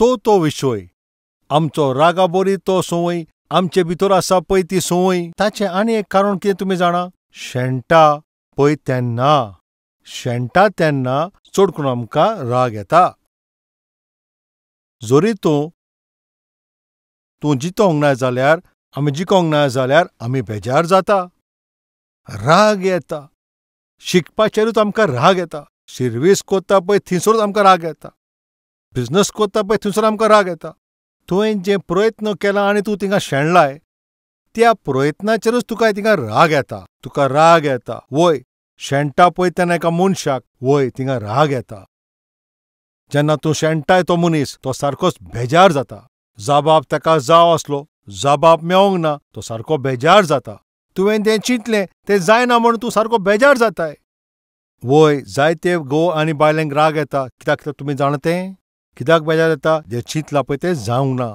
चवथो विशय, आमचो रागाबरी तो संवय आमचे भितर आसा पळय ती संवय. ताचें आनी एक कारण कितें तुमी जाणा? शेणटा पळय तेन्ना, शेणटा तेन्ना चड करून आमकां राग येता. जरी तूं तूं जितोंक ना जाल्यार, आमी जिकोंक ना जाल्यार आमी बेजार जाता, राग येता. शिकपाचेरूच आमकां राग येता. शिर्वीस कोत्ता पळय थंयसरूच आमकां राग येता. बिजनस कोत्ता पळय थंयसर आमकां राग येता. तुवें जे प्रयत्न केला आनी तूं थिंगा शेणलाय त्या प्रयत्नाचेरूच तुका थिंगा राग येता. तुका राग येता. वय शेणटा पळय तेन्ना एका मनशाक वय थिंगा राग येता. जेन्ना तूं शेणटाय तो मनीस तो सारकोच बेजार जाता. जाबाब ताका जाव आसलो, जाबाब मेवंक ना, तो सारको बेजार जाता. तुवें तें चिंतलें तें जायना म्हूण तूं सारको बेजार जाताय. वय जायते घोव आनी बायलेंक राग येता. कित्याक तुमी जाणा तें कित्याक बेजार येता? जें चिंतलां पळय तें जावंक ना.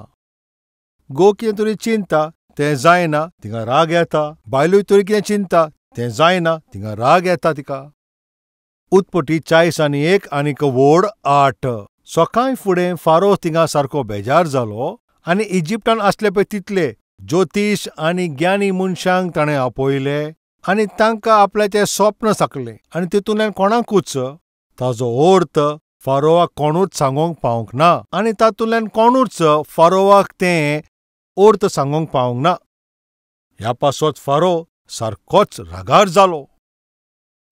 घोव कितें तरी चिंतता तें जायना, तिका राग येता. बायलूय तरी कितें चिंतता तें जायना, तिका राग येता तिका. उत्पत्ती 41 आनीक वोड 8. सकाळ फुडें फारो थिंगा सारको बेजार जालो आनी इजिप्टान आसले पळय तितले ज्योतीश आनी ज्ञानी मनशांक ताणें आपयले आनी तांकां आपल्याचें स्वप्न सांगलें आनी तितूंतल्यान कोणाकूच ताजो अर्थ फारोवाक कोणूच सांगूंक पावंक ना आनी तातूंतल्यान कोणूच फारोवाक तें अर्थ सांगूंक पावंक ना. ह्या पासत फारो सारकोच रागार जालो.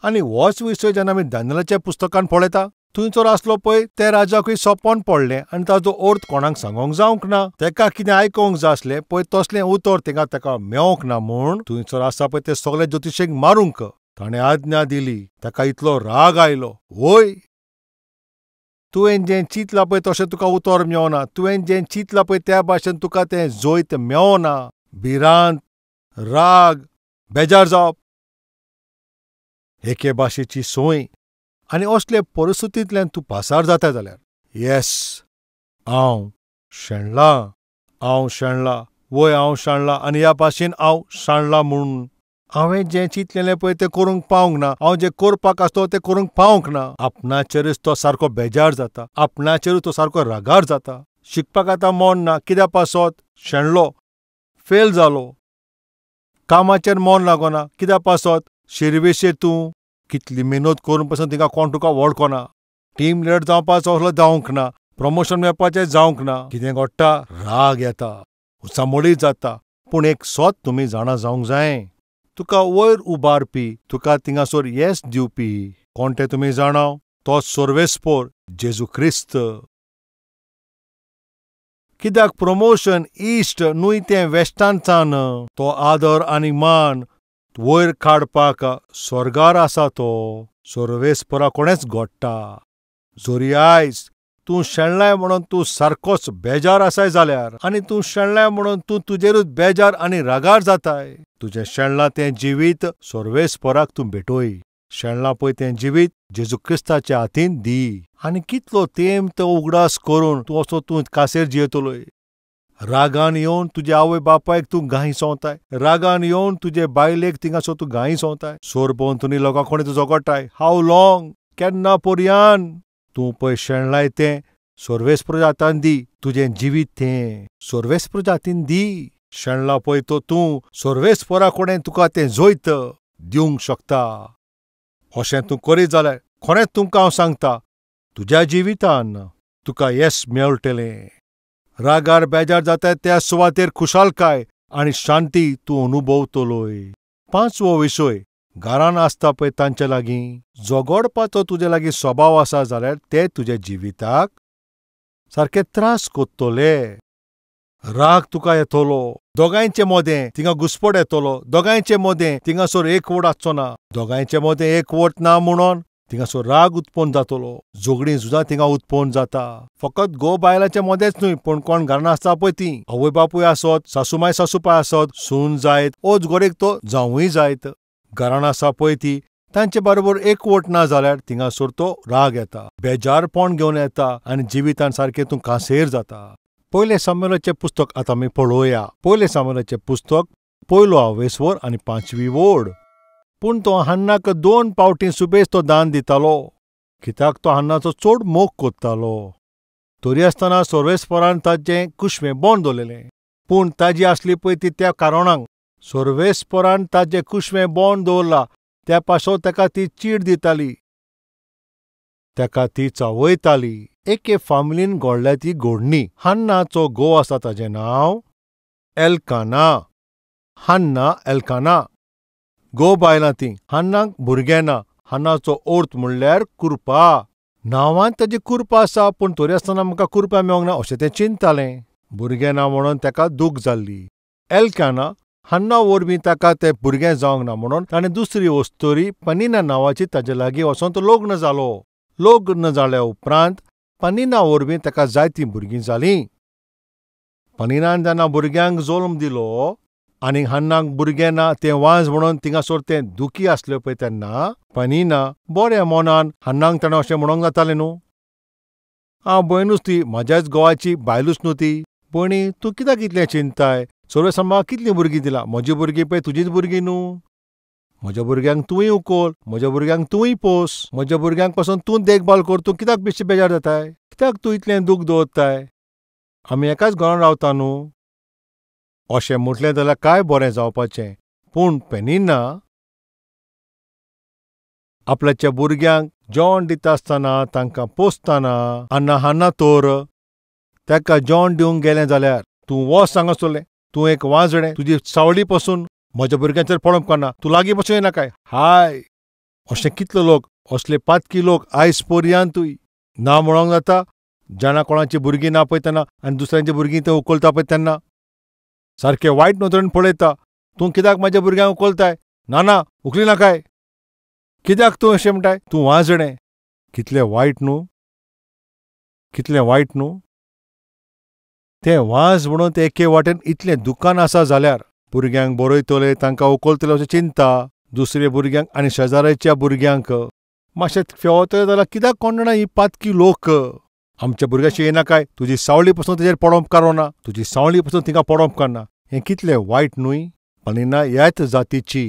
आनी होच विशय जेन्ना आमी दानियेलाच्या पुस्तकान पळयता, थंयसर आसलो पळय ते राजाकूय सपन पडलें आनी ताजो अर्थ कोणाक सांगूंक जावंक ना. तेका कितें आयकोंक जाय आसलें पळय तसलें उतर तिका ताका मेवंक ना म्हूण थंयसर आसा पळय ते सगळे ज्योतिशेक मारूंक ताणें आज्ञा दिली. ताका इतलो राग आयलो. वय तुवें जें चिंतलां पळय तशें तुका उतर मेवना, तुवें जें चिंतलां पळय त्या भाशेन तुका तें जैत मेवना. भिरांत, राग, बेजार जावप, एके भाशेची संवय आनी असले परिस्थितींतल्यान तूं पासार जाता जाल्यार येस हांव शेणलां, हांव शेणलां, वय हांव शेणलां आनी ह्या भाशेन हांव शेणलां म्हूण हांवें जें चिंतलेलें पळय तें करूंक पावंक ना, हांव जें करपाक आसलो तें करूंक पावंक ना. आपणाचेरूच तो सारको बेजार जाता, आपणाचेरूच तो सारको रागार जाता. शिकपाक आतां मन ना, कित्या पासत शेणलो, फेल जालो. कामाचेर मन लागना, कित्या पासत शिर्विशेर तूं कितली मेहनत करून पसून तिका कोण तुका वळखना. टीम लिडर जावपाचो असलो जावंक ना, प्रमोशन मेळपाचें जावंक ना. कितें घडटा? राग येता, उचामोळी जाता. पूण एक सत तुमी जाणा जावंक जाय, तुका वयर उबारपी, तुका थिंगासर येस दिवपी कोण तें तुमी जाणा? तो सर्वेस्पोर जेजू क्रिस्त. कित्याक प्रमोशन इश्ट न्हय तें वेस्टांचान, तो आदर आनी मान वयर काडपाक स्वर्गार आसा तो सर्वेस्परा कोणेच घडटा. जरी आयज तूं शेणलाय म्हणून तूं सारकोच बेजार आसाय जाल्यार आनी तूं शेणलाय म्हणून तूं तुजेरूच बेजार आनी रागार जाताय, तुजें शेणलां तें जिवीत सर्वेस्पराक तूं भेटय. शेणलां पळय तें जिवीत जेजू क्रिस्ताच्या हातीन दी आनी कितलो तेंप तो उगडास करून तूं असो तूं कासेर जियेतलोय. रागान येवन तुजे आवय बापायक तूं गायी सोंवताय, रागान येवन तुजे बायलेक थिंगासर तूं गायी सोंवताय, सोरभोंवतणी लोकां कोणी तूं झगडटाय. हाव लॉंग, केन्ना पर्यान तूं पळय शेणलाय तें सर्वेस्पर हातान दी, तुजें जिवीत तें सर्वेस्पर हातीन दी. शेणला पळय तो तूं सर्वेस्परा कडेन तुका तें जैत दिवंक शकता. अशें तूं करीत जाल्यार खरेंच तुमकां हांव सांगता, तुज्या जिवितान तुका येस मेळटलें. रागार बेजार जाता त्या सुवातेर खुशालकाय आनी शांती तूं अनुभवतलोय. पांचवो विशय, घरान आसता पळय तांचे लागीं झगडपाचो तुजे लागीं स्वभाव आसा जाल्यार ते तुज्या जिविताक सारके त्रास कोत्तले. राग तुका येतलो, दोगांयचे मदें थिंगा घुस्पट येतलो, दोगांयचे मदें थिंगासर एकवट आसचो ना, दोगांयचे मदें एकवट ना म्हणून थिंगासर राग उत्पन्न जातलो, झगडीं झुजां थिंगा उत्पन्न जाता. फकत घोव बायलांचे मदेंच न्हय, पूण कोण घरान आसता पळय तीं आवय बापूय आसत, सासूमाय सासूपाय आसत, सून जायत, ओच गोरेक तो जावूय जायत, घरान आसा पळय ती तांचे बरोबर एकवट ना जाल्यार थिंगासर तो राग येता, बेजारपण घेवन येता आनी जिवितान सारकें तूं कांसेर जाता. पयलें सामुएलाचें पुस्तक आतां आमी पळोवया. पयलें सामुएलाचें पुस्तक पयलो आवेस्वर आनी 5वी वोड. पूण तो हन्नाक 2 पावटीं सुबेज तो दान दितालो, कित्याक तो हन्नाचो चड मोग कोत्तालो. तरी आसतना सर्वेस्परान ताजें कुशवें बंद दवरलेलें. पूण ताजी आसली पळय ती त्या कारणाक सर्वेस्परान ताजें कुशवें बंद दवरलां त्या पासत ताका ती चीड दिताली, ताका ती चावयताली. एके फामिलीन घडल्या ती घडणी. हान्नाचो घोव आसा ताजें नांव एल्काना. हान्ना एल्काना घोव बायलां तीं. हान्नाक भुरगें ना. हान्नाचो अर्थ म्हणल्यार कुरपा. नांवान ताजी कुरपा आसा पूण तरी आसतना म्हाका कुरपा मेळोंक ना अशें तें चिंततालें. भुरगें ना म्हणून ताका दूख जाल्ली. एल्काना हान्ना वरवीं ताका तें भुरगें जावंक ना म्हणून ताणें दुसरी वस्तुरी पनिना नांवाची ताजे लागीं वचोन तो लग्न जालो. लग्न जाल्या उपरांत पनिना वरवीं ताका जायतीं भुरगीं जालीं. पनिनान जेन्ना भुरग्यांक जल्म दिलो आनी हान्नाक भुरगें ना तें वांज म्हणून थिंगासर तें दुखी आसलें पळय तेन्ना पनिना बऱ्या मनान हान्नाक ताणें अशें म्हणूंक जातालें न्हू, हांव भयणूच ती, म्हज्याच घोवाची बायलूच न्हू ती. भयणी तूं कित्याक इतलें चिंताय? सर्वेस्परान म्हाका कितलीं भुरगीं दिलां? म्हजी भुरगीं पळय तुजीच भुरगीं न्हू. म्हज्या भुरग्यांक तुंय उखल, म्हज्या भुरग्यांक तुंय पोस, म्हज्या भुरग्यांक पासून तूं देखभाल कर. तूं कित्याक बेश्टी बेजार जाताय? कित्याक तूं इतलें दूख दवरताय? आमी एकाच घरान रावता न्हू. अशें म्हटलें जाल्यार काय बरें जावपाचें. पूण पेनिना आपल्याच्या भुरग्यांक जेवण दिता आसतना तांकां पोसतना आन्ना हान्ना तर ताका जेवण दिवंक गेलें जाल्यार तूं वच हांगासरलें, तूं एक वाजणें, तुजी सावळी पसून म्हज्या भुरग्यांचेर पडप करना, तूं लागीं पसून येनाकाय. हाय, अशें कितले लोक, असले पातकी लोक आयज पर्यांतूय ना म्हणोंक जाता. जाणा कोणाची भुरगीं ना पळय तेन्ना आनी दुसऱ्यांची भुरगीं ते उखलता पळय तेन्ना सारकें वायट नदरेन पळयता. तूं कित्याक म्हाज्या भुरग्यांक उखलताय? ना ना, उखली नाकाय. कित्याक तूं अशें म्हणटाय? तूं वाजणें. कितलें वायट न्हू, कितलें वायट न्हू. तें वाज म्हणून ते एके वाटेन इतलें दुकान आसा जाल्यार भुरग्यांक बरयतले, तांकां उखलतले अशें चिंता. दुसरे भुरग्यांक आनी शेजाऱ्याच्या भुरग्यांक मातशें फेवतले जाल्यार कित्याक कोण जाणा ही पातकी लोक आमच्या भुरग्याशी येनाकाय, तुजी सावळी पसून तेजेर पडोवंक कारोना, तुजी सावळी पसून तिका पडोवंक काडना. हें कितलें वायट न्हय. पनिना ह्याच जातीची.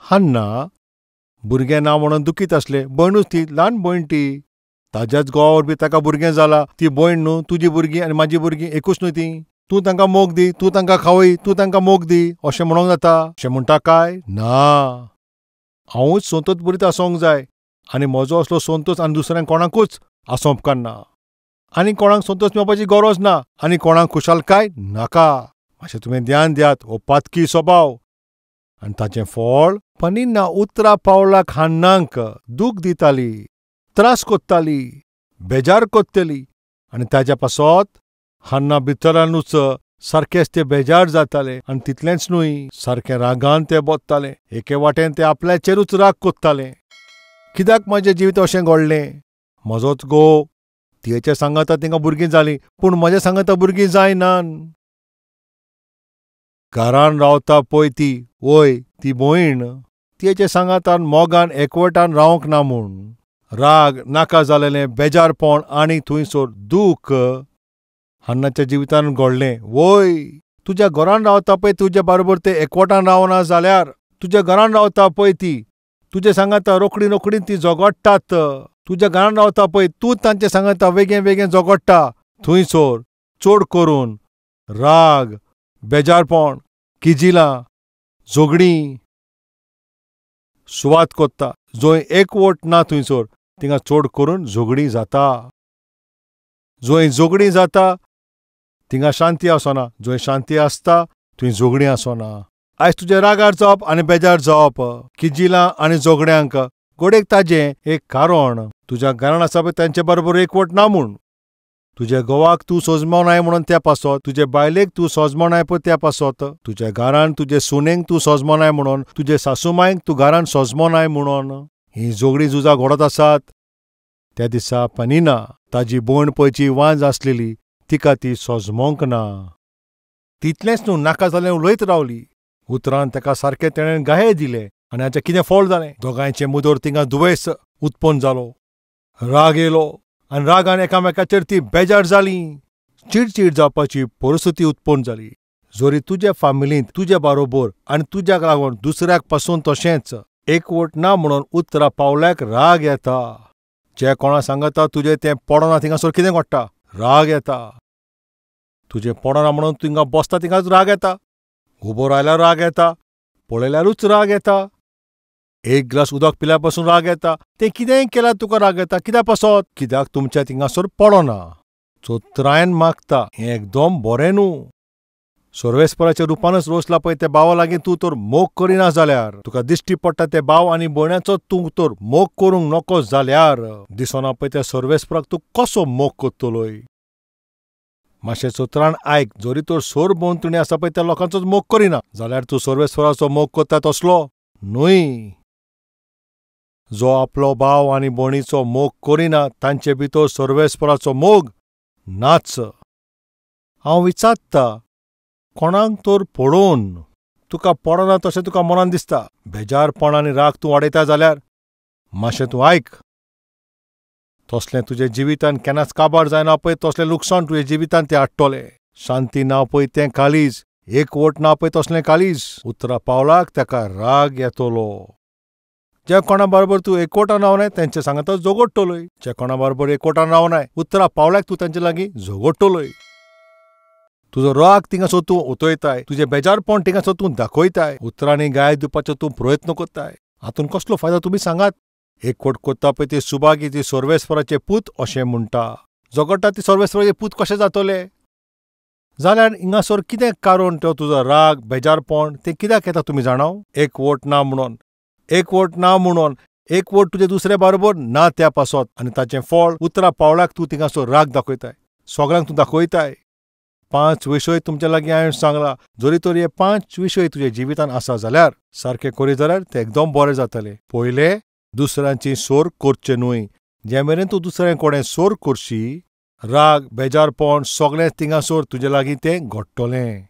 हान्ना भुरगें ना म्हणून दुखीत आसलें. भयणूच ती, ल्हान भयण ती, ताज्याच घोवा वरवीं ताका भुरगें जालां. ती भयण न्हू, तुजी भुरगीं आनी म्हाजी भुरगीं एकूच न्हू तीं. तूं तांकां मोग दी, तूं तांकां खावय, तूं तांकां मोग दी अशें म्हणोंक जाता? अशें म्हणटा काय ना? हांवूच संतोष बरीत आसूंक जाय आनी म्हजो असलो संतोष आनी दुसऱ्यांक कोणाकूच आसोंप काडना. आनी कोणाक संतोष मेळपाची गरज ना आनी कोणाक खुशालकाय नाका. मातशें तुमी ध्यान दियात, हो पातकी स्वभाव आनी ताचें फळ पनिना उतरा पावलाक हान्नाक दूख दिताली, त्रास कोत्ताली, बेजार कोत्तली आनी ताज्या पासत हान्ना भितरानूच सारकेंच ते बेजार जाताले. आनी तितलेंच न्हय, सारकें रागान ते बोत्ताले. एके वाटेन ते आपल्याचेरूच राग कोत्ताले. कित्याक म्हजें जिवीत अशें घडलें? म्हजोच घोव, तियेच्या सांगाता तिंगा भुरगीं जालीं पूण म्हज्या सांगाता भुरगीं जायनान. घरान रावता पळय ती, वय ती भयण, तियेच्या सांगातान मोगान एकवटान रावंक ना म्हूण राग, नाका जालेलें बेजारपण आनी थंयसर दूख हान्नाच्या जिवितान घडलें. वय तुज्या घरान रावता पळय तुज्या बरोबर ते एकवटान रावना जाल्यार, तुज्या घरान रावता पळय ती तुज्या सांगाता रोखडी रोखडी ती झगडटात. तुज्या घरान रावता पळय तूं तांचे सांगाता वेगळें वेगळें झगडटा. थंयसर चड करून राग, बेजारपण, किजिलां, झगडीं सुवात कोत्ता. जंय एकवट ना थंयसर थिंगा चड करून झगडीं जाता. जंय झगडीं जाता थिंगा शांती आसना, जंय शांती आसता थंय झगडीं आसना. आयज तुज्या रागार जावप आनी बेजार जावप, किजिलां आनी झगड्यांक घडयेक ताजें एक कारण तुज्या घरान आसा पळय तांचे बरोबर एकवट ना म्हूण. तुज्या घोवाक तूं सोजमोनाय म्हणून त्या पासत, तुजे बायलेक तूं सोजमोनाय पळय त्या पासत, तुज्या घरान तुजे सुनेक तूं सोजमोनाय म्हणून, तुजे सासूमायक तूं घरान सोजमोनाय म्हणून हीं झगडीं झुजां घडत आसात. त्या दिसा पनिना ताजी भयण पळयची वांज आसलेली तिका ती सोजमोंक ना. तितलेंच न्हू, नाका जालें उलयत रावली. उतरान ताका सारकें तेणें गाये दिले आनी हाचें कितें फळ जालें? दोगांयचें मुदर थिंगा दुवेस उत्पन्न जालो. राग येयलो आनी रागान एकामेकाचेर ती बेजार जाली. चिडचीड जावपाची परिस्थिती उत्पन्न जाली. जरी तुज्या फामिलींत तुज्या बरोबर आनी तुज्याक लागून दुसऱ्याक पासून तशेंच एकवट ना म्हणून उतरा पावल्याक राग येता. जे कोणा सांगता तुजें तें पडना थिंगासर कितें घडटा? राग येता. तुजें पडना म्हणून थिंगा बसता थिंगाच राग येता. उबो रायल्यार राग येता, पळयल्यारूच राग येता, एक ग्लास उदक पिल्या पासून राग येता. तें कितेंय केल्यार तुका राग येता. कित्याक पासत? कित्याक तुमच्या थिंगासर पडना. चोत्रायन मागता हें एकदम बरें न्हू. सर्वेस्पराच्या रुपानच रोसला पळय त्या भावा लागीं तूं तर मोग करिना जाल्यार, तुका दिश्टी पडटा ते भाव आनी भयणाचो तूं तर मोग करूंक नको जाल्यार, दिसना पळय त्या सर्वेस्पराक तूं कसो मोग करतलोय? मातशें चोत्रान आयक. जरी तर सोर भोंवतणी आसा पळय त्या लोकांचोच मोग करिना जाल्यार तूं सर्वेस्पराचो मोग करता तसलो न्हय. जो आपलो भाव आनी भयणीचो मोग करिना तांचे भितर सर्वेस्पराचो मोग नाच. हांव विचारता कोणाक तर पळोवन तुका पडना तशें तुका मनान दिसता, बेजारपण आनी राग तूं वाडयता जाल्यार मातशें तूं आयक. तसलें तुज्या जिवितान केन्नाच काबार जायना पळय तसलें लुकसाण तुज्या जिवितान तें हाडटलें. शांती ना पळय तें काळीज, एकवट ना पळय तसलें काळीज. उतरा पावलाक ताका राग येतलो. ज्या कोणा बरोबर तूं एकवटान रावनाय तेंचे सांगात झगडटलोय. ज्या कोणा बरोबर एकवटान रावनाय उतरा पावलाक तूं तेंचे लागीं झगडटलोय. तुजो राग थिंगासर तूं उतयताय, तुजें बेजारपण थिंगासर तूं दाखयताय, उतरांनी गाय दिवपाचो तूं प्रयत्न करताय. हातूंत कसलो फायदो तुमी सांगात? एकवट करता पळय ती सुभागी ती सर्वेस्पराचे पूत अशें म्हणटा. झगडटा ती सर्वेस्पराचे पूत कशें जातले? जाल्यार हिंगासर कितें कारण तो तुजो राग बेजारपण तें कित्याक येता तुमी जाणाव? एकवट ना म्हणून, एकवट ना म्हणून, एकवट तुजे दुसरे बरोबर ना त्या पासत आनी ताचें फळ उतरा पावलाक तूं थिंगासर राग दाखयताय, सगळ्यांक तूं दाखयताय. 5 विशय तुमच्या लागीं हांवें सांगला. जरी तर हे 5 विशय तुज्या जिवितान आसा जाल्यार सारकें करीत जाल्यार तें एकदम बरें जातलें. पयलें, दुसऱ्यांची सोर करचें न्हय. जे मेरेन तूं दुसऱ्यां कडेन सोर करशी, राग बेजारपण सगळें थिंगासर तुजे लागीं तें घडटलें.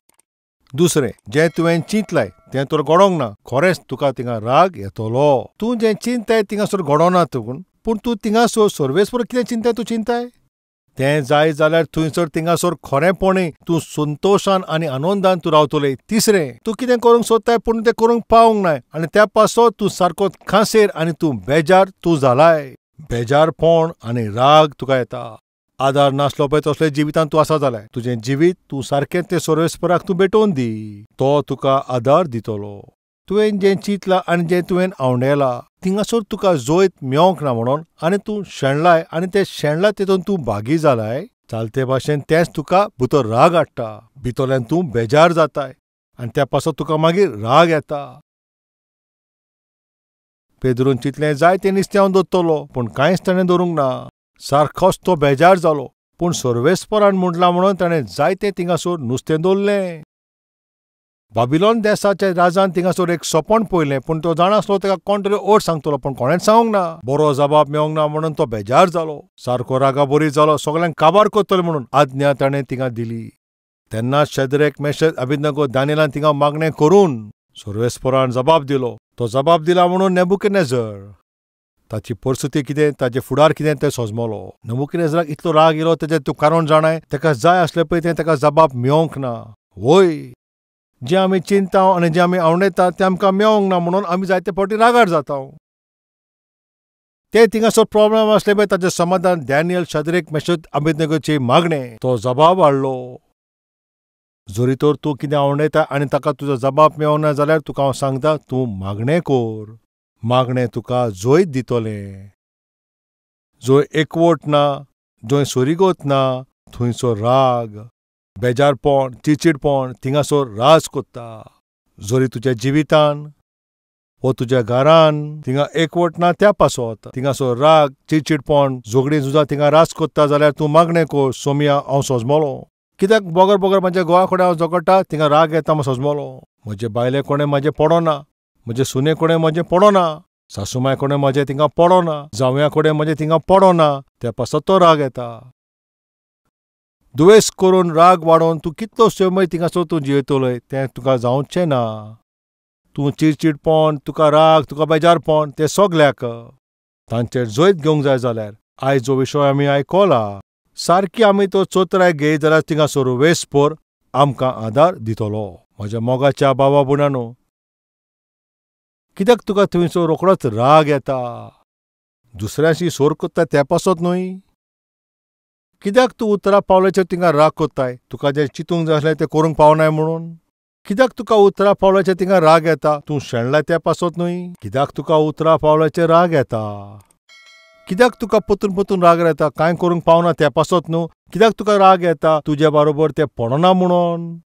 दुसरें, जें तुवें चिंतलाय तें तर घडोवंक ना, खरेंच तुका थिंगा राग येतलो. तूं जें चिंताय थिंगासर घडोना तूं, पूण तूं थिंगासर सर्वेस्पर कितें चिंताय तूं चिंताय तें जाय जाल्यार थंयसर थिंगासर खरेंपणी तूं संतोशान आनी आनंदान तूं रावतलें. तिसरें, तूं कितें करूंक सोदताय पूण तें करूंक पावूंक नाय आनी त्या पासत तूं सारको खांसेर आनी तूं बेजार तूं जालाय. बेजारपण आनी राग तुका येता. आदार नासलो पळय तसले जिवितान तूं आसा जाल्यार तुजें जिवीत तूं सारकें तें सर्वेस्पराक तूं भेटोवन दी, तो तुका आदार दितलो. तुवें जें चिंतलां आनी जें तुवें आवंडेलां थिंगासर तुका जैत मेवंक ना म्हणून आनी तूं शेणलाय आनी तें शेणलां तेतून तूं भागी जालाय. चालते भाशेन तेंच तुका भितर राग हाडटा, भितरल्यान तूं बेजार जाताय आनी त्या पासत तुका मागीर राग येता. पेद्रून चिंतलें जायतें नुस्तें हांव दवरतलो, पूण कांयच ताणें दवरूंक ना. सारकोच तो बेजार जालो, पूण सर्वेस्परान म्हटलां म्हणून ताणें जायतें थिंगासर नुस्तें दवरलें. बाबिलोन देसाच्या राजान थिंगासर एक सपन पळयलें, पूण तो जाणा आसलो ताका कोण तरी ओट सांगतलो, पूण कोणेंच सांगूंक ना. बरो जबाब मेवंक ना म्हणून तो बेजार जालो, सारको रागाबरी जालो, सगळ्यांक काबार करतलो म्हणून आज्ञा ताणें थिंगा दिली. तेन्ना शेद्रेक, मेशक, अबेदनगो, दानियेलान थिंगा मागणें करून सर्वेस्परान जबाब दिलो. तो जबाब दिला म्हणून नेबुकदनेझर ताची परिस्थिती कितें, ताचें फुडार कितें तें सोजमलो. नेबुकदनेझराक इतलो राग येयलो तेजें तूं कारण जाणाय, ताका जाय आसलें पळय तें ताका जबाब मेवंक ना. वय, जें आमी चिंता आनी जें आमी आवंडेता तें आमकां मेवंक ना म्हणून आमी जायते फावटी रागार जाता. ते थिंगासर प्रॉब्लम आसले पळय ताचें समाधान डॅनियल, शद्रेक, मेशक, अबेदनगोची मागणें तो जबाब हाडलो. जरी तर तूं कितें आवंडेता आनी ताका तुजो जबाब मेवना जाल्यार तुका हांव सांगता, तूं मागणें कर, मागणें तुका जैत दितलें. जंय एकवट ना, जंय सोरीगत ना, थंयसर राग, बेजारपण, चिडचिडपण थिंगासर राज करता. जरी तुज्या जिवितान वो तुज्या घरान थिंगा एकवट ना त्या पासत थिंगासर राग, चिडचिडपण, झगडीं झुजां थिंगा राज करता जाल्यार तूं मागणें कर, सोमया हांव सोजमलो. कित्याक बगर बगर म्हज्या घोवा कडेन हांव झगडटा, थिंगा राग येता, हांव सोजमलो. म्हजे बायले कोणें म्हाजें पडना, म्हजे सुने कडेन म्हजें पडना, सासुमाय कडेन म्हजें थिंगा पडना, जावया कडेन म्हजें थिंगा पडना, त्या पासत तो राग येता. दुवेस करून राग वाडोवन तूं कितलो समय थिंगासर तूं जियेतलोय तें तुका जावचें ना. तूं चिडचिडपण, तुका राग, तुका बेजारपण तें सगल्याक तांचेर जैत घेवंक जाय जाल्यार आयज जो विशय आमी आयकला सारकी आमी तो चोत्राय घेयत जाल्यार थिंगासर वेसभर आमकां आदार दितलो. म्हज्या मोगाच्या बाबा भयणांनो, कित्याक तुका थंयसर रोखडोच राग येता? दुसऱ्यांशी सोर कोत्ताय ते पासत न्हय? कित्याक तूं उतरा पावलाचेर तिंगा राग कोत्ताय? तुका जें चिंतूंक जाय आसलें तें करूंक पावनाय म्हणून? कित्याक तुका उतरा पावलाचेर तिंगा राग येता? तूं शेणलाय ते पासत न्हय? कित्याक तुका उतरा पावलाचेर राग येता? कित्याक तुका परतून परतून राग येता? कांय करूंक पावना ते पासत न्हू? कित्याक तुका राग येता? तुजे बारोबर तें पडना म्हणून?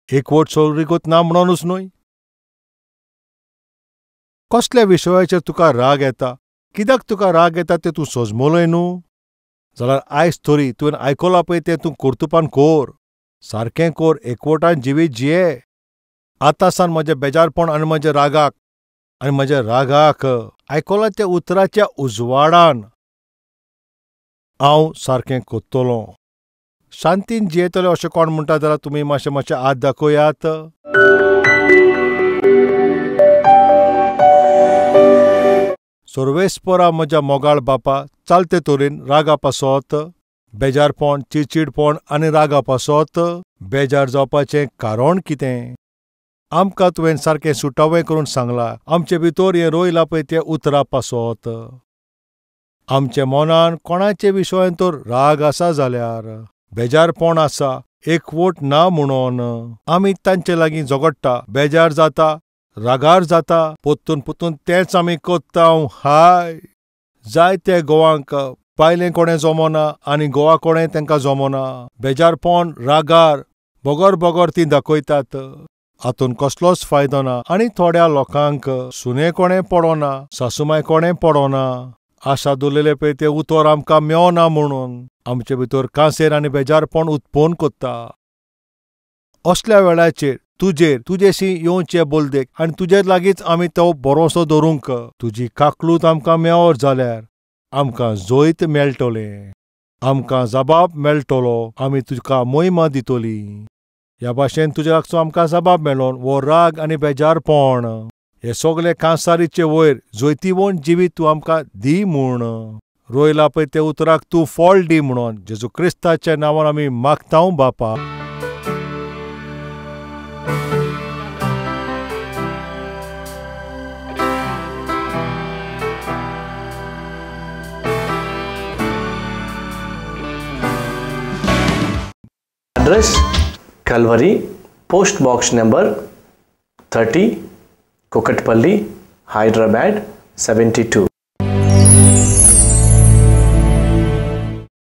एकवट सोयरीगत ना म्हणूनच न्हय? कसल्या विशयाचेर तुका राग येता? कित्याक तुका राग येता तें तूं सोजमलोय न्हू? जाल्यार आयज तरी तुवें आयकलां पळय तें तूं कर्तुपान कोर, सारकें कोर, एकवटान जिवीत जिये. आतां सान म्हजें बेजारपण आनी म्हज्या रागाक आनी म्हज्या रागाक आयकलां त्या उतराच्या उजवाडान हांव सारकें कोत्तलों, शांतीन जियेतलें. अशें कोण म्हणटा जाल्यार तुमी मातशें मातशें हात दाखयात. सर्वेस्परा म्हज्या मोगाळ बापा, चालते तरेन रागा पासत, बेजारपण, चिडचिडपण आनी रागा पासत बेजार जावपाचें कारण कितें? आमकां तुवें सारकें सुटावें करून सांगलां. आमचे भितर हें रोयलां पळय तें उतरा पासत. आमच्या मनान कोणाचे विशयान तर राग आसा जाल्यार, बेजारपण आसा, एकवट ना म्हणून आमी तांचे लागीं झगडटा, बेजार जाता, रागार जाता, परतून परतून तेंच आमी कोत्ता. हाय, जायते गोवांक बायलें कोणें जमना आनी गोवा कोणें तांकां जमना. बेजारपण, रागार बगर बगर तीं दाखयतात. हातून कसलोच फायदो ना. आनी थोड्या लोकांक सुने कोणें पडना, सासुमाय कोणें पडना, आशा दवरलेले पळय तें उतर आमकां मेवना म्हणून आमचे भितर कांसेर आनी बेजारपण उत्पन्न कोत्ता. असल्या वेळाचेर तुजेर तुजेशी येवचे बोलदेक आनी तुजे लागींच आमी तो भरोसो दवरूंक तुजी काकलूत आमकां मेवत जाल्यार आमकां जैत मेळटलें, आमकां जबाब मेळटलो, आमी तुका मोहिमा दितली. ह्या भाशेन तुज्या लागचो आमकां जबाब मेळोन वो राग आनी बेजारपण हे सगळे कांसारीचे वयर जैतिवंत जिवीत तूं आमकां दी म्हूण रोयला पळय ते उतराक तूं फळ दी म्हणून जेजू क्रिस्ताच्या नांवान आमी मागता बापा. Address Calvary, post box number 30, Kukatpally, Hyderabad 72.